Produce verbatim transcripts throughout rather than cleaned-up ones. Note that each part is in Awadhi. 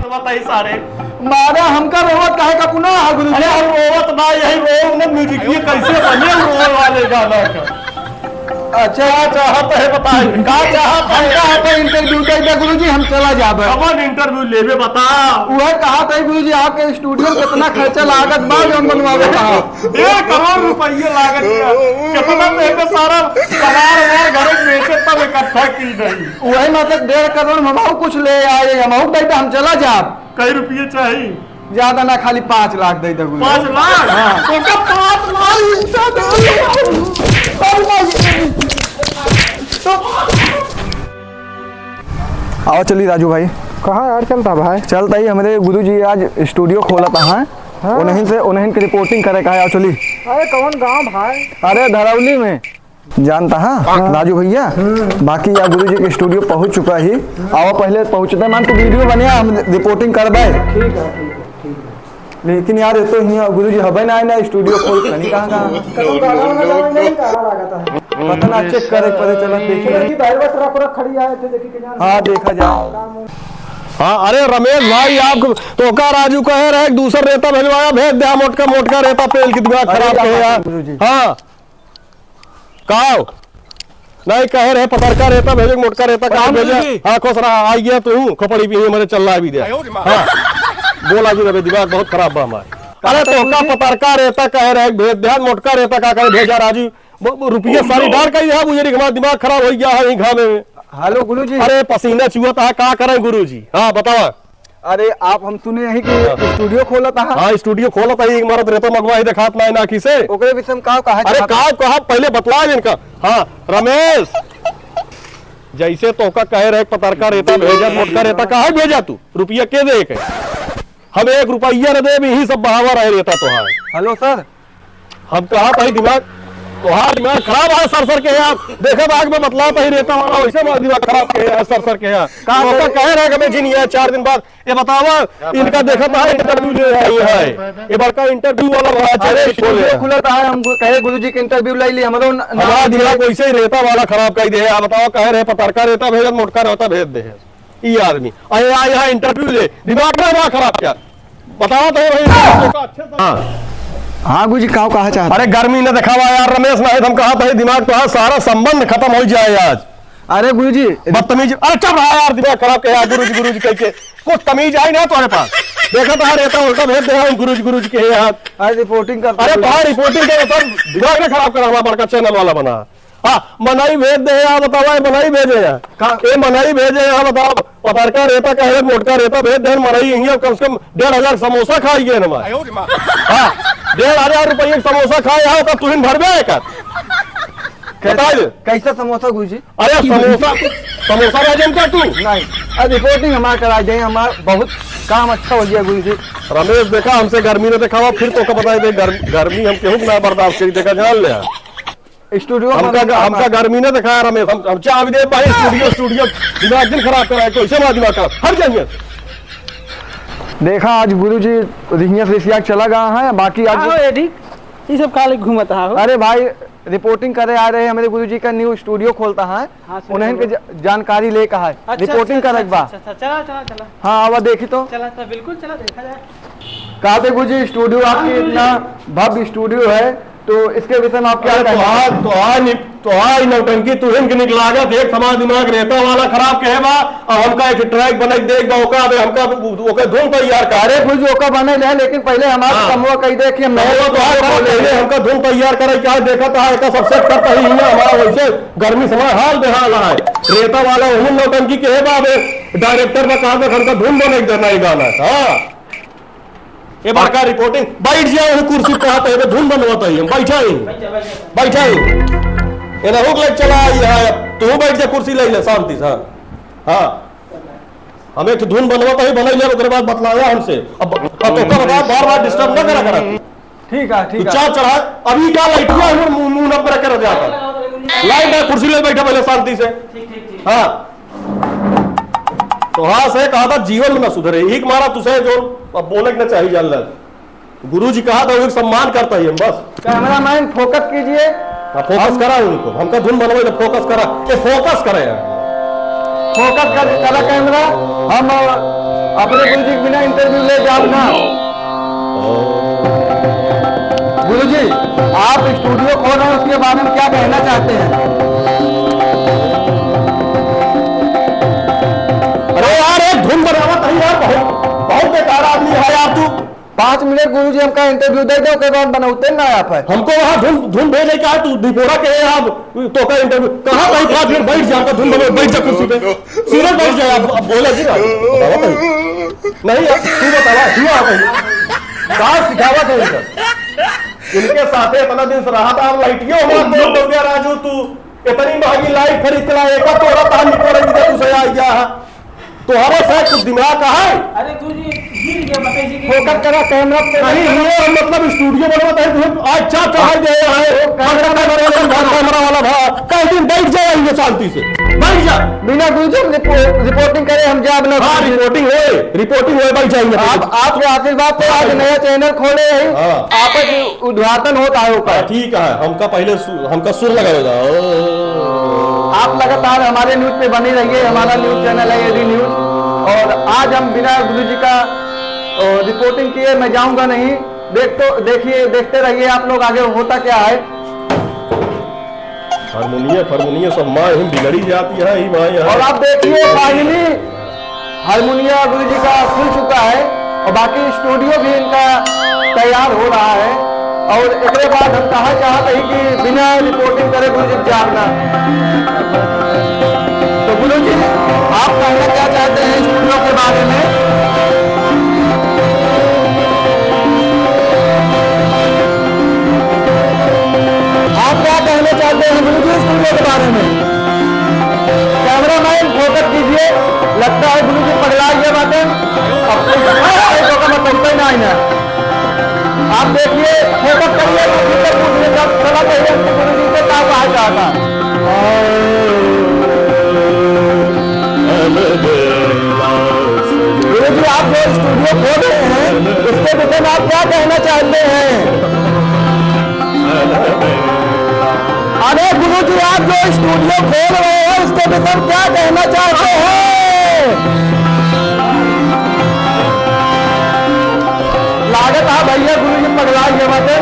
बताई सारे। मारा हमका रोवत काहे का पुनः है गुरुजी? अरे हम रोवत ना, यही रोव ना, music ये कैसे बने रोवे वाले गाना का? अच्छा। का चाहत है बताई, का चाहत है? हम चाहत है interview दे दे गुरुजी, हम चला जाबे। कौन interview लेबे बता? वह कहा था गुरुजी, आपके studio में कितना खर्चा लागत बा, जौन बनवावे का? डेढ़ करोड़ रुपये लागत है। कितना तो एमे सारा सामान वामान घर में बेचे तब इकट्ठा की गई। वही मतलब डेढ़ करोड़ में हमहू कुछ ले आए, हमहू दे दे, हम चला जाब। कई रुपये चाहिए? ज्यादा ना, खाली पाँच लाख दे दे गुरुजी। पाँच लाख? हाँ। तो का पाँच लाख? आओ चली राजू भाई। कहाँ यार चलता भाई? चलता ही हमरे गुरुजी आज studio खोलत है। हाँ। उन्हीं से, उन्हीं के reporting करे का है, आओ चली। अरे कौन गाँव भाई? अरे धरौली में। जानता है हाँ। राजू भैया, हम्म। बाकी या गुरुजी के studio पहुँच चुका ही। आवा पहले पहुँचते मान तो video बने, हम reporting करबे। ठीक है, ठीक है, ठीक है। लेकिन यार, ये तो हियाँ गुरुजी हबे ना, ना studio खोल के नहीं कहाँ, कहाँ? कतौ गाना वाना गावे नहीं, गाना लागत है। पता ना, check करे, पता चला, देखिए। देखी, driver truck, truck खड़ी है, इधर देखी कि जान हाँ, देखा जाए। हाँ, अरे रमेश भाई, आप तो का राजू कहे रहे, एक दूसर रेता भेजवाया, भेज दे, मोटका, मोटका रेता पेल की दिमाग अरे, खराब क्या कहे बात है, यार। गुरुजी? हाँ। काव? नहीं, कहे रहे पतरका रेता भेजे, मोटका रेता कहाँ प्रणाम भेजे? जी। हाँ, खुश रहा, आई गया तू, खोपड़ी भी हमारे चल रहा है भी दे। हाँ, बोला जी रहे, दिमाग बहुत खराब बा हमार। अरे तो का पतरका रेता कहे रहे भेज दे, मोटका रेता का कहे भेजा राजू? ब-, ब-, रुपया सारी डाल कही है, मुझे हमारा दिमाग खराब हो गया है यही घामे में। हेलो गुरुजी। अरे पसीना चुआ था, का करें गुरुजी? हाँ, बतावा। अरे, आप हम सुने हैं कि हाँ। Studio खोलत है। हाँ, studio खोलत है, एक मरद रेता मंगवा ही देखात ना है ना किसे। ओकरे विषय में का कहा अरे, चाहत का कहा, पहले बतला इनका। हाँ, रमेश, जैसे तोहका कहे रहे, पतरका रेता भेजा, मोटका रेता काहे भेजा तू? रुपया के दे के? हम एक रुपया न देब, यही सब बहावा रहे रेता तोहार। हेलो सर, हम कहा था दिमाग, तोहार दिमाग खराब है सर, सर के यार। देखा था आग में बतला था ही रेता वाला, वैसे हमारा दिमाग खराब के यार सर, सर के यार। का तो सर? कहे रहे कि मैं जिन ये चार दिन बाद, ये बतावा, इनका देखा था interview ले आई है, ये बड़का interview वाला बड़ा अरे, चैलेंज खोले studio हैं। खुला था, हम कहे गुरुजी के interview ले ली, हमारा न-, हमारा नाम दिमाग वैसे ही रेता वाला खराब कर दे। आप बताओ, कहे रहे पतरका रेता भेज, मोटका रेता भेज दे। ई आदमी, अरे, आ यहाँ interview ले, दिमाग ना बा खराब क्या? बतावा तो भाई, दिमाग तो का अच्छे से हाँ। हाँ गुरुजी, का कहा चाहत? अरे, गर्मी न दिखावा यार रमेश, नहीं तो हम कहा था, दिमाग तो आज सारा संबंध खत्म हो जाए आज। अरे गुरुजी। बदतमीज, अरे चुप रहा यार, दिमाग खराब के यार, गुरुजी, गुरुजी कह के। कुछ तमीज आई ना तुम्हारे पास? देखा तो यार, रेता उल्टा भेज दे रहा हूँ, गुरुजी, गुरुजी के यार। अरे reporting करता अरे हूँ। तुम्हारी reporting के ऊपर दिमाग ना खराब करा, हमारा बड़का channel वाला बना। हाँ, मनई भेज दे यार, बतावा, ये मनई भेजे यार। का? ये मनई भेजे यार, बताओ, पतरका रेता कहे, मोटका रेता भेज दे, मनई यहीं कम से कम डेढ़ हजार समोसा खाई गए ना भाई। हाँ, डेढ़ हजार रुपये का समोसा खाए आओ, तब तुहिन भर बे कर। कैसा, बता दे। कैसा समोसा गुरुजी? अरे समोसा, समोसा ना जनता तू? नहीं, अब reporting हमार करा जाए, हमार बहुत काम अच्छा हो गया गुरुजी। रमेश देखा, हमसे गर्मी न दिखावा, फिर तो का बताए दे, गर्मी, गर्मी हम केहू ना बर्दाश्त करी, देखा जान ले। Studio हमका, बंद हमका करना। गर्मी ना दिखाया रमेश, हम, हम चाह भी दे भाई, studio, studio, दिमाग दिन खराब कराए, कैसे हमारा दिमाग खराब, हट जाइए। देखा, आज गुरुजी रिहिया से रिसिया के चला गया है, बाकी आज हाँ, ये ठीक। ये सब काले घूमत रहा हो। अरे भाई, reporting करे आ रहे हैं, हमारे गुरुजी का new studio खोलता है, हाँ, सुनो, उन्हें के सुनो। ज-, जानकारी ले कहा है, अच्छा, reporting अच्छा, करे अच्छा, बा। अच्छा, अच्छा, चला, चला, चला। हाँ, अब देखी तो। चला, चला, बिल्कुल चला, देखा जाए। कहा थे गुरुजी, studio हाँ, आपके गुरुजी। इतना भव्य studio है, तो इसके विषय में आप क्या अरे, कहना तोहार, चाहते हैं? तोहार नि-, तोहार ई नौटंकी तुहिन के निक लागत, एक समान दिमाग रेता वाला खराब कहे बा, और हमका एक track बना के देख बा, ओका, अबे हमका उ-, ओके धुन तैयार कर। अरे, कुछ ओका बने ले, लेकिन पहले हमारा हाँ। कमवा कही दे कि हम नया कमवा तो studio आपको खोले। पहले हमका धुन तैयार करे, क्या देखा था, एका सब set करता ही नहीं है, हमारा वैसे गर्मी से हमारा हाल बेहाल है। रेता वाला उन्हें नौटंकी कहे बा, अबे director ने कहा था, हमका धुन बने के देना ही गाना। हाँ। ये बड़का reporting, बैठ जाओ, वो कुर्सी पे आते हैं, धुन बनवाता ही हम, बैठा ही, बैठा ही। ये ना हुक लग चला आई है, तू बैठ जा, कुर्सी ले ले, शांति से, हाँ। हाँ। हम एक धुन बनवाता ही, बनाई ले, ओकरे बाद बतलाया हमसे। अब, अब तो का बता, बार बार disturb ना करा करा तू। ठीक है, ठीक तू है। चाप चढ़ा, अभी का लाइट हुआ, मुंह, मुंह ना पर कर जाता। लाइट है, कुर्सी ले बैठा पहले शांति से। ठीक, ठीक, ठीक। हाँ। तो हाँ से कहा था, जीवन में ना सुधरे। एक मारा तुसे जो अब बोले के ना चाहिए, जान ले। गुरु जी कहा था, वो सम्मान करता ही हम बस। Cameraman focus कीजिए। हाँ, focus हम करा उनको। हमका धुन बनवाई तो focus करा। ये focus करे यार। Focus कर, करा camera। हम अपने गुरुजी के बिना interview ले जाओ ना। गुरुजी, आप studio खोल रहे हैं, उसके बारे में क्या कहना चाहते हैं? अरे यार, एक धुन बनावत है यार, बहुत, बहुत बेकार आदमी है यार तू। पाँच मिनट गुरुजी हमका interview दे दो, ओकर बाद बनौते ना आप है। हमको वहाँ धुन, धुन भेजे का है, तू डिपोरा के है, आप तो का interview कहाँ भाई? पाँच मिनट बैठ जा, धुन बने, बैठ जा कुर्सी पे, सीधे बैठ जा। अब, अब बोला जी ना, बताओ भाई। नहीं यार, तू बतावा, तू आ भाई। का सिखावा था इनका? इनके साथे इतना दिन से रहा था, अब लाइटियो हुआ तो हो गया राजू तू। इतनी महंगी लाइट खरीद के लाए, का तोरा तान निकोरे बिना तू सया गया है। तोहरे साथ कुछ दिमाग का है? अरे गुरुजी, गिर गया, बताइए कि फोकस करा कैमरा पे। नहीं, ये मतलब स्टूडियो बनवा है, तुम आज चार चढ़ाई दे रहा है। कैमरा वाला भा, कल दिन बैठ जाए ये शांति से, बैठ जा। बिना गुरुजी हम रिपो-, रिपोर्टिंग करे हम जाब ना। हाँ, रिपोर्टिंग होए, रिपोर्टिंग होए, बैठ जाएंगे। आप, आपके आशीर्वाद से आज नया चैनल खोले हैं, हाँ। आपस में उद्घाटन होता है ऊपर। हाँ, ठीक है, हमका पहले सु-, हमका सुर लगावे दा। आप लगातार हमारे न्यूज पे बने रहिए, हमारा न्यूज चैनल है एडी न्यूज। और आज हम बिना गुरुजी का, अ, रिपोर्टिंग किए मैं जाऊंगा नहीं। देख तो, देखिए, देखते रहिए आप लोग आगे होता क्या है। हारमोनिया, हारमोनिया सब माँ ही बिगड़ी जाती है, ही माँ यहाँ। और आप देखिए, finally हारमोनिया गुरुजी का खुल चुका है और बाकी स्टूडियो भी इनका तैयार हो रहा है। और एकरे बाद हम कहा चाहत ही कि बिना रिपोर्टिंग करे गुरुजी जाब ना। तो गुरुजी, आप कहना क्या चाहते हैं स्टूडियो के बारे में? आप क्या कहना चाहते हैं गुरुजी स्टूडियो के बारे में? कैमरामैन फोकस कीजिए, लगता है गुरुजी पगला गया बातें। अब कोई तो का मतलब कोई ना है ना। आप देखिए, फोकस करिए, गुरुजी से पूछिए, जब चला चाहिए, गुरुजी से क्या कहा चाहता। गुरुजी, आप जो स्टूडियो खोल रहे हैं, उसके विषय में आप क्या कहना चाहते हैं? अरे गुरुजी, आप जो स्टूडियो खोल रहे हैं, उसके विषय में क्या कहना चाहते हैं? लागत है भैया गुरुजी पगला गए बाटे।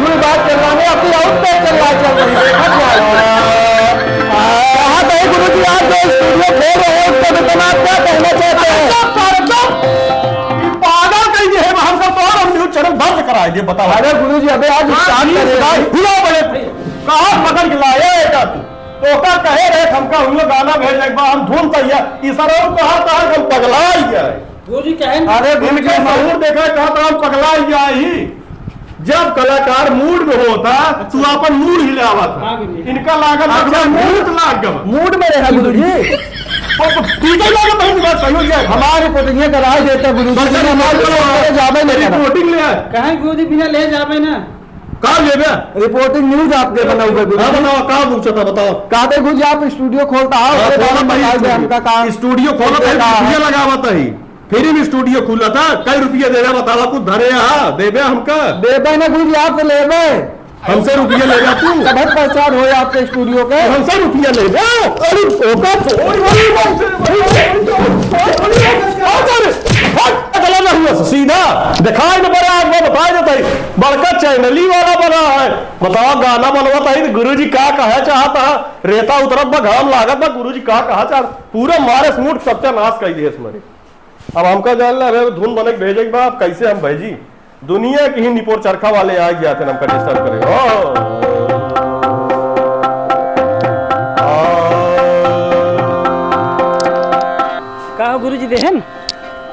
गुरु बात चल रहा है, अपनी आउट पे चल रहा है, चल रही है। देखा क्या है? कहा तो है गुरुजी, आप जो स्टूडियो खोल रहे हैं, उसके विषय में आप क्या कहना चाहते हैं? अरे, अरे, ये पागल कहीं ये है, हम सब तो और हम न्यूज चैनल बंद कराएंगे, बताओ। अरे गुरुजी, अबे आज हाँ, स्टार्ट करें। भाई, हुआ बड़े, कहाँ पकड़ के लाए एका तू? तो ओका कहे रहे, हमका हुआ गाना भेजे के बा, हम धुन तैयार, ई सारा कहा था कि हम पगला ही गए। गुरुजी कहे ना। अरे गुरुजी, इनका सहूर देखा, कहा था हम पगला ही गए ही। जब कलाकार मूड में होता, तू अपन मूड हिलावत है। हाँ, गुरुजी। इनका लागत अच्छा, अच्छा, मूड भूत लाग गवा। मूड में रहा गुरुजी। तो, तो ठीक है, लागत है, बात सही हो जाए। हमारे रिपोर्टिंग का राय देता गुरुजी, बस, हमारे बस, रिपोर्टिंग जावे नहीं करा। रिपोर्टिंग ले आए। कहे गुरुजी बिना ले जावे ना। का लेबे? रिपोर्टिंग न्यूज आपके बनाऊ बे गुरुजी। हाँ, बताओ, का पूछा था, बताओ। कहते गुरुजी आप स्टूडियो खोलता है, हाँ, उसके बारे में खोलत बताई बताओ दे स्टूडियो। हमका का स्टूडियो खोलत है, का है? रुपया लगावत है। फ्री में स्टूडियो खुला था, कई रुपया देबे बतावा, कुछ धरे हा, देबे हमका। देबे ना गुरुजी, आपसे लेबे। हमसे रुपया लेबे तू? तब हम पहचान होए आपके स्टूडियो के। हमसे रुपया लेबे? अरे, ओका छोड़, अरे, अरे, हट, गला ना हुआ, सीधा दिखाई न पड़े, आज मैं बताई देता ही। बड़का चैनली वाला बना है। बतावा, गाना बनवा था ही तो गुरुजी का कहा चाहता है? रेता उतरत बा, घाम लागत बा, गुरुजी का कहा चाहता? पूरा मारे से मूड सत्यानाश कर दिए इसमें। अब हमका जान ला, अबे धुन बने के भेजे के बा, अब कैसे हम भेजी? दुनिया के ही निपोर चरखा वाले आ गया थे, हमका डिस्टर्ब करे। ओ। आ। का हो गुरुजी देहन?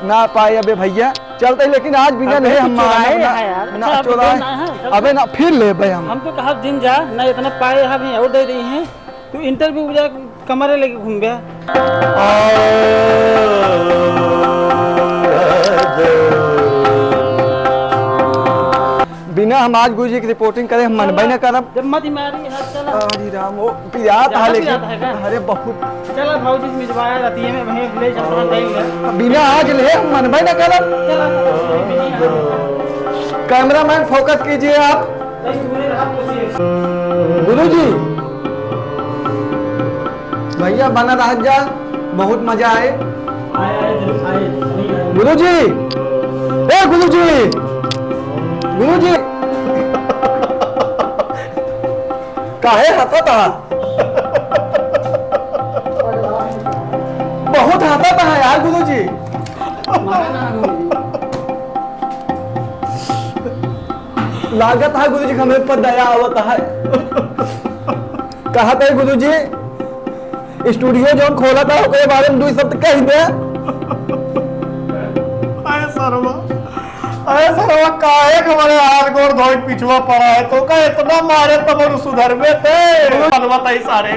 ना पाए अबे भैया, चलते ही, लेकिन आज बिना अबे ले तो हम चोराए ना, है यार। ना, अच्छा, अबे चोराए। ना है, चल। अबे ना, फिर लेबे हम। हम तो कहा दिन जा, ना इतना पाए हम और दे रही हैं। तू इंटरव्यू जा कमरे लेके घूमबे। बिना हम आज गुरुजी की रिपोर्टिंग करे, हम मनबे न करब। जब मत मारी, हाँ, चला। अरे राम, वो पिरात है, ज्यादा लेकिन पिरात है का? अरे बहुत। चला भौजी से मिलवाया रहती है, मैं वहीं ले चल रहा हूँ, ले। बिना आज ले, हम मनबे न करब। चला, चला, चला, चला। कैमरामैन फोकस कीजिए आप। गुरुजी, भैया बना रह जा, बहुत मजा आए। आए, आए, जरूर आए, सही आए। गुरुजी, ए गुरुजी, गुरुजी, काहे हंसत हा? बहुत हंसत हा यार गुरुजी। लागत है गुरुजी, हमें पर दया आवत है। कहत है गुरुजी, स्टूडियो जौन खोला था, ओकरे बारे में दुई शब्द कह दे। अरे सरवा, अरे सरवा, काहे के बड़े हाथ गोड़ धोई पिछुआ पड़ा है? तो का इतना मारे तब और सुधरबे थे? बनवा तई सारे।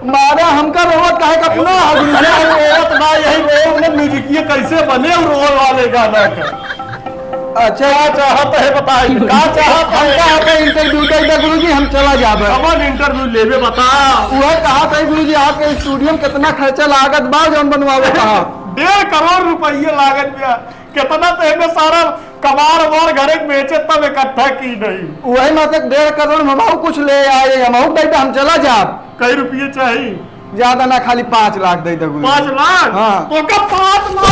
मारा हमका रोवत काहे का अपना? अरे हम रोवत ना, यही रोए उन्हें म्यूजिकिया कैसे बने रोए वाले गाना का। अच्छा। का चाहत है बताई, का चाहत है? हमका आपका इंटरव्यू दे दे गुरुजी, हम चला जाबे। कौन इंटरव्यू लेबे बता? वह कहा था गुरुजी, आपके स्टूडियो में कितना खर्चा लागत बा जौन बनवावे का? डेढ़ करोड़ रुपये लागत बा। कितना तो एमे सारा कबाड़ वार घरे के बेचे तब इकट्ठा की नहीं। वही मतलब डेढ़ करोड़ में हमहू कुछ ले आए, हमहू दे दे, हम चला जाब। कई रुपये चाहिए? ज्यादा ना, खाली पाँच लाख दे दे गुरुजी। पाँच लाख? हाँ। तो का पाँच लाख?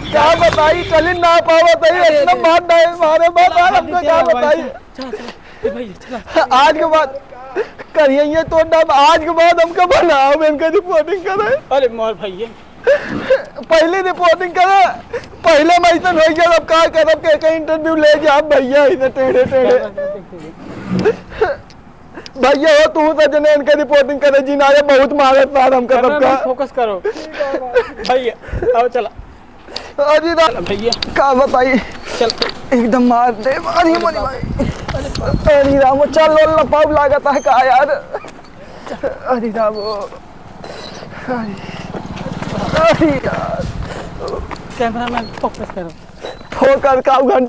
का बताई, चली ना पावत है, इतना मार डाले मारे, बात हमको का बताई। आज के बाद करिए ये तो ना, आज के बाद हमका बनाओ, इनका रिपोर्टिंग करे। अरे मोर भैया, पहले रिपोर्टिंग करे, पहले में ऐसा हो गया, अब का करब, के, के इंटरव्यू ले जा भैया, इधर टेढ़े टेढ़े। भैया हो, तू तो जने इनके रिपोर्टिंग करे जी ना, ये बहुत मारत मार हमका सबका। फोकस करो भैया, आओ चला। अरे राम, चला भैया। का बताई, चल। एकदम मार दे, अरे मरी भाई। अरे राम, चल लो, लपाव लागत है का यार? अरे राम, अरे, अरे यार। कैमरा मैन फोकस करो। फोकस का उघन